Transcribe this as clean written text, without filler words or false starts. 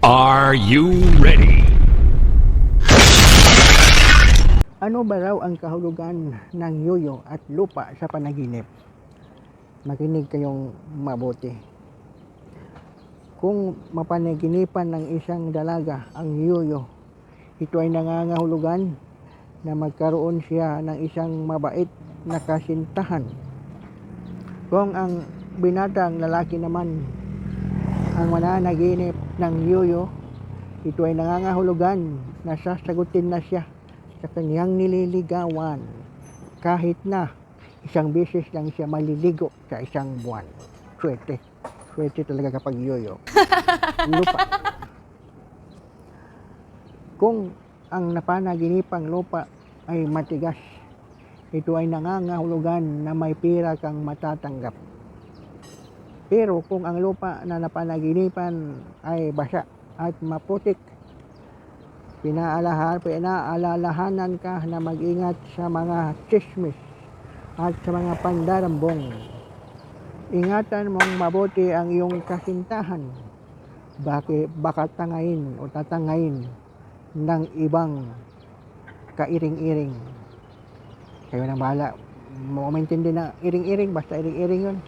Are you ready? Ano ba raw ang kahulugan ng yoyo at lupa sa panaginip? Makinig kayong mabuti. Kung mapanaginipan ng isang dalaga ang yoyo, ito ay nangangahulugan na magkaroon siya ng isang mabait na kasintahan. Kung ang binatang lalaki naman ang mananaginip ng yoyo, ito ay nangangahulugan na sasagutin na siya sa kanyang nililigawan kahit na isang beses lang siya maliligo sa isang buwan. Swerte. Swerte talaga kapag yoyo. Lupa. Kung ang napanaginipang lupa ay matigas, ito ay nangangahulugan na may pera kang matatanggap. Pero kung ang lupa na napanaginipan ay basa at maputik, pinaalalahanan ka na mag-ingat sa mga chismis at sa mga pandarambong. Ingatan mong mabuti ang iyong kasintahan. Baka tangayin o tatangayin ng ibang kairing-iring. Kayo nang bahala. Mo maintindihan na iring-iring, basta iring-iring yun.